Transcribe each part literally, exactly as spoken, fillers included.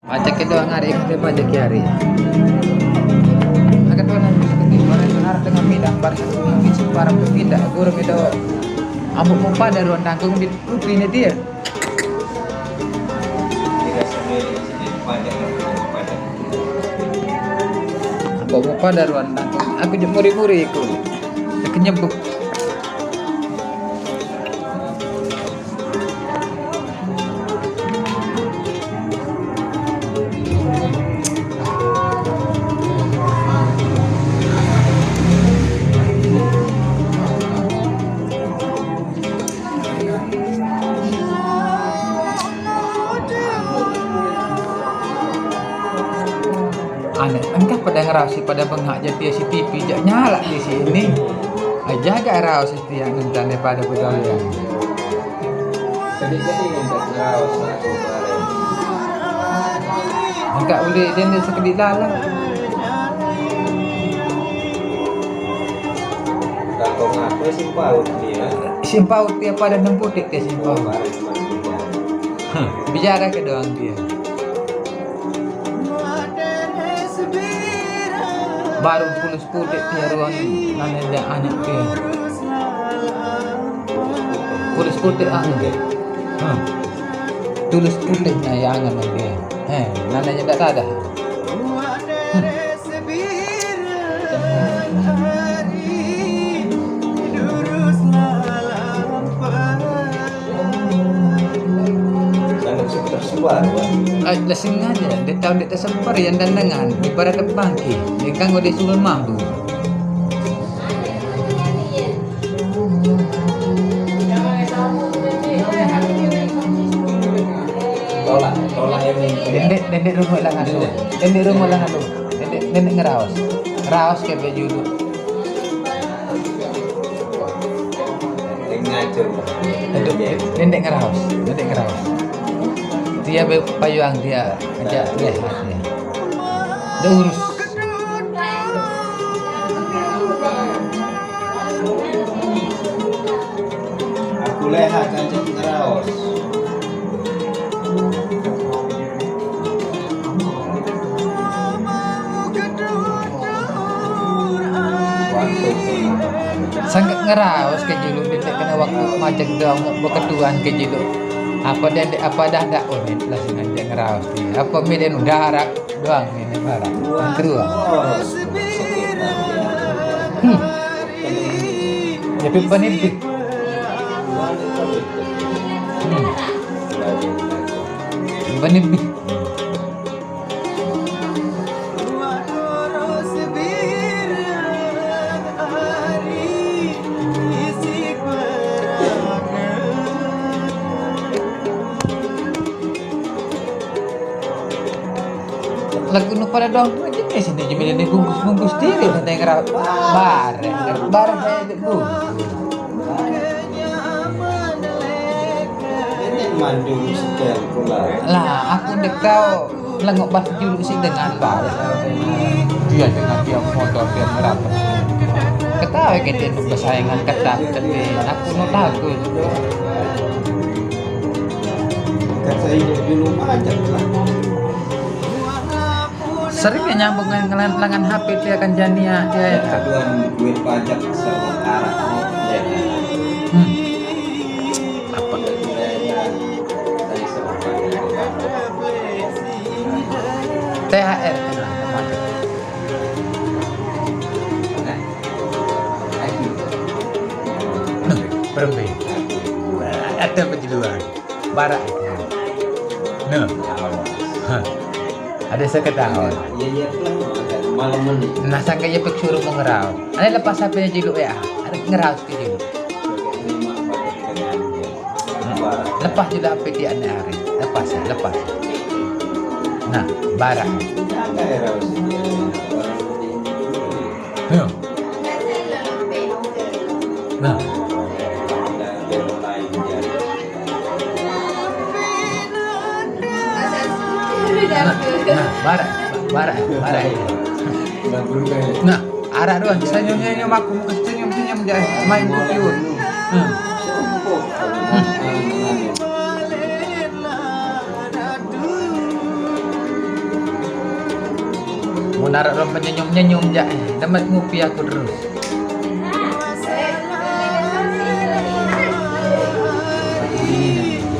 Pajak ke doang hari, kita pajak ke hari. Agak tuan nanti seperti barang harap dengan midang, barang itu mungkin sembarang tu tidak. Guru kita amuk mupa dari ruang tanggung di rupi ni dia. Amuk mupa dari ruang tanggung. Aku je muri-muri aku. Aku nyebut. Aneh, engkah pada ngerasi pada bengak je dia C C T V jak nyala di sini. Aja gak raus. Tiang ngentan daripada pegawai. Sedikit ini untuk ngeraos aku kemarin. Enggak boleh dia ni sekedip dalam. Kantong apa si paut dia? Si paut dia pada enam putik dia si paut. Kemarin cuma tiga. Bicara ke doang dia. Baru pulus putik dia ruang nane dia anak dia. Pulus putik anu dia. Ha. Tulus putik na ya angan dia. Eh, nane dia tak ada. Hmm. Sangat tersebar, ya. Ai, lah sengaja, dia tahu dia tersebar yang dandangan, ibarat bangki, dia kan udah suruh mampu. Tolak, tolak yang Dendek, dendek rumah lah ngadu. Dendek rumah lah ngadu. Dendek, dendek ngeraos. Raos ke baju tu. Dendek ngeraos, dendek ngeraos. Dia be-, payuang dia, aja dia. Dia urus. Aku leha kancing ngeraos. Sangat ngeraos ke julu, bila kena waktu majak doang, beketuan ke julu. Apa dia, apa dah ndak unik lah sengaja ngeraos ni. Apa mi dia udah arak doang ini barang. Kedua. Hmm. Tapi penipi. Hmm. Penipi. Lagu nu pada dong tu aja ke sini je, bila ni bungkus-bungkus diri nanti ngerap bareng, bareng saya dek bungkus. Ini mandung setel pula. Lah, aku dekau lengok bas juluk si dengan bareng. Dia dengan dia motor dia ngerap. Ketawa kita nu persaingan ketat, tapi aku nu takut. Kata hidup dulu macam lah. Sering ya nyambung dengan lengan H P dia kan Jania dia ya. Aduan duit pajak sama arak ni. Hmm. Apa? T H R kenapa? Nah, berhenti. Ada apa di luar? Barak. Nah. Ha. Ada seketahuan. Iya, iya, pelan, malam ni. Nah, sangka ia pek suruh mengerau. Ada lepas apa yang jiluk ya? Ada ngerau sikit jiluk. Hmm. Lepas je lah P T N hari. Lepas ya, lepas. Nah, barak. Ya. Nah. Nah, nah, barak, barak, barak. Nah, arak doang. Senyum-senyum aku, muka senyum-senyum je. Main kopi pun. Hmm. Hmm. Narak rong penyenyum-nyenyum jak, eh. Demet ngupi aku terus.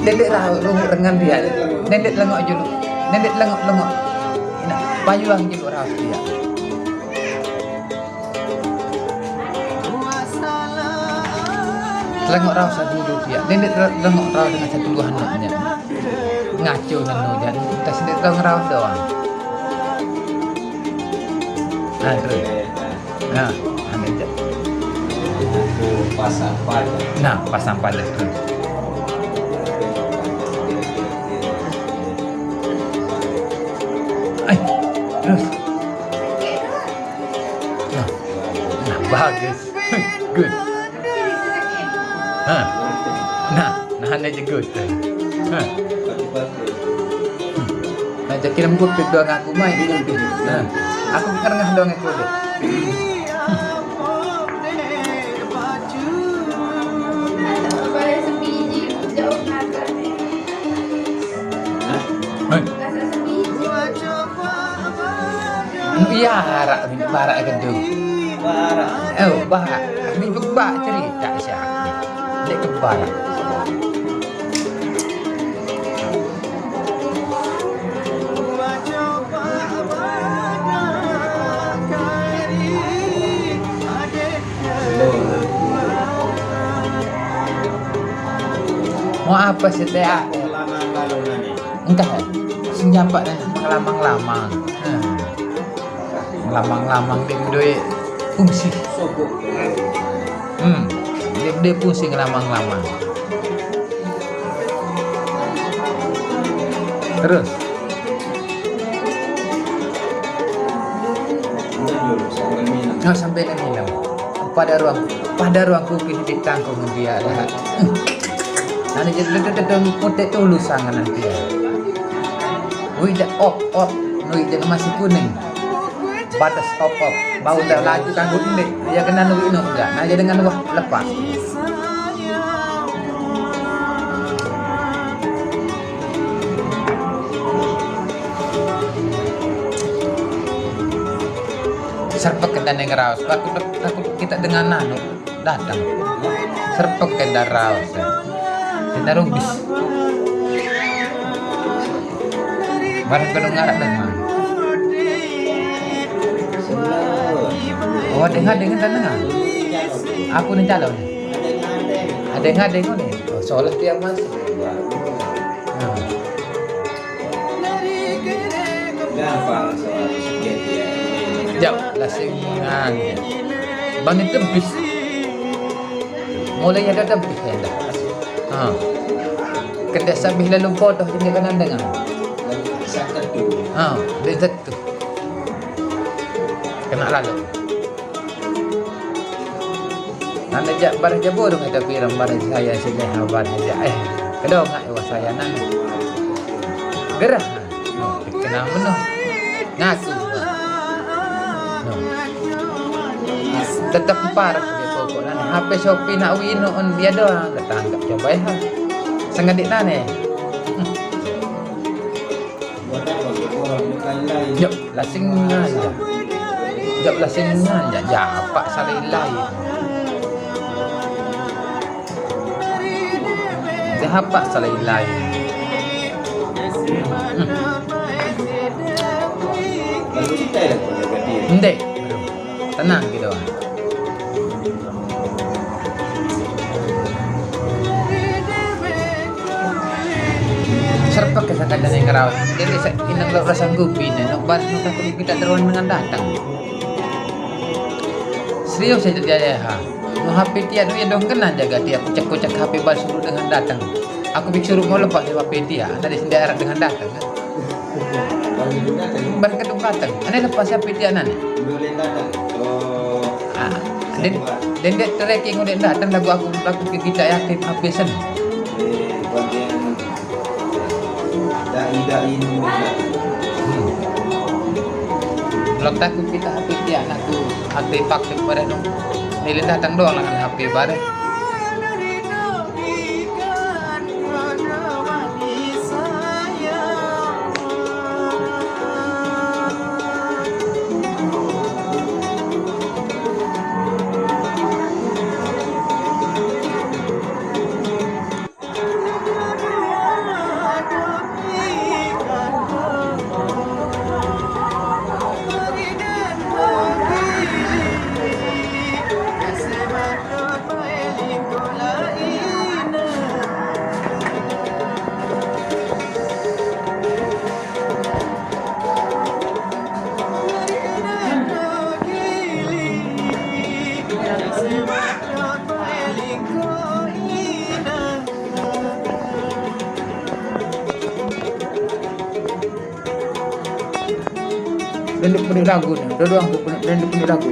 Dedek rau runguk dengan dia. Dedek lengok julu. Dedek lengok-lengok. Ina, payuang julu rau dia. Lengok rau satu dulu dia. Dedek lengok rau dengan satu dua anaknya. Ngaco nanu jan. Kita sendiri rau ngerau doang. Nah, terus. Nah, anu aja. Pasang pada. Nah, pasang pada terus. Ay, terus. Nah, nah, bagus. Good. Ha. Nah, nah, anu aja good. Ha. Nah, jadi lembut tu doang aku main. Nah, aku ngerengah doang aku tu. Hah? Iya, barak, barak gedung. Barak. Oh, barak. Ini bebak cerita siapa? Dia ke barak. Mau apa sih teh? Entah. Senyapa dah, melamang-lamang. Hmm. Melamang-lamang dia duit fungsi. Hmm. Dia, dia fungsi ngelamang-lamang. Terus. Nggak sampai nang minum. Pada ruang, pada ruang kopi di tangkung dia lah. Nanti jadi dekat mutek tulus sangat nanti ya. Wih, jak op, op. Nui jadi masih kuning. Batas op, op. Bau dah laju kanggo ndek. Dia kena nui no enggak. Nah, jadi dengan wah lepas. Serpek kena neng raus. Aku, aku kita dengan anu datang. Serpek kena raus. Kita rumbis. Barang kena ngarak dengan. Oh, dengar, dengar, dengar. Aku ni calon. Ada yang ada ni. Oh, soalnya dia masuk. Nah. Gampang soal sikit ya. Jauh lah singan ya. Bang itu bis. Mulai ada ada bis ya dah. Ha. Kedai sabih lalu bodoh ini kan dengar. Satu. Ha, dia satu. Kena lalu. Nanda jak bareh jabo dong, tapi ram bareh saya sini habar aja. Eh, kedong ngak wa saya nang. Gerah. Kenapa no? Ngaku. No. Tetap par dia pokok nang. H P Shopee nak wino on dia doang. Datang tak coba ya. Sengadik nane. Jap lasing aja. Jap lasing aja. Japak salai-lai. Japak salai-lai. Hmm. Ndek. Tenang gitu. Serpek ke sakit dan ngerawas. Jadi saya inang lo rasa gupi nih. Nak bar nak takut kita teruan dengan datang. Serius saya jadi ha. No H P tiak tu ya dong kena jaga tiak kucak-kucak H P bar suruh dengan datang. Aku pikir suruh mau lepas H P tiak. Tadi sendiri dengan datang. Bar kedung datang. Aneh lepas H P tiak nane. Boleh datang. Oh. Ah. Den, den dek tracking udah datang lagu aku lagu ke kita ya aktif H P sen. Dai-dai ini. Hmm. Belum takut kita H P tiak nak tu H P pakai bareh dong. Nilai datang doang dengan H P bareh. Denduk pendek lagu ni. Dua-dua aku pendek, denduk pendek lagu.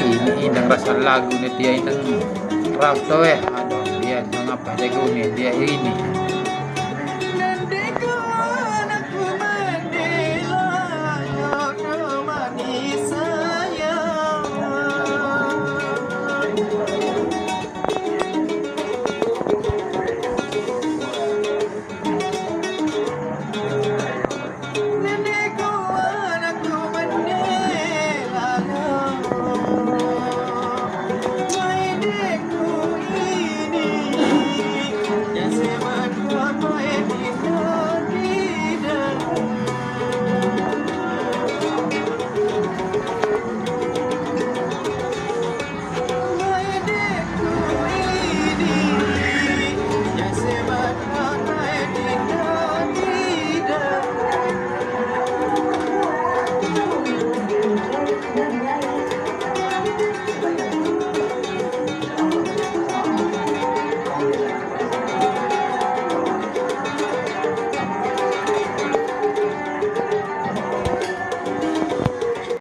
Ini indang rasa lagu ni, dia indang rasa eh. Aduh, dia mengapa jago ni, dia ini.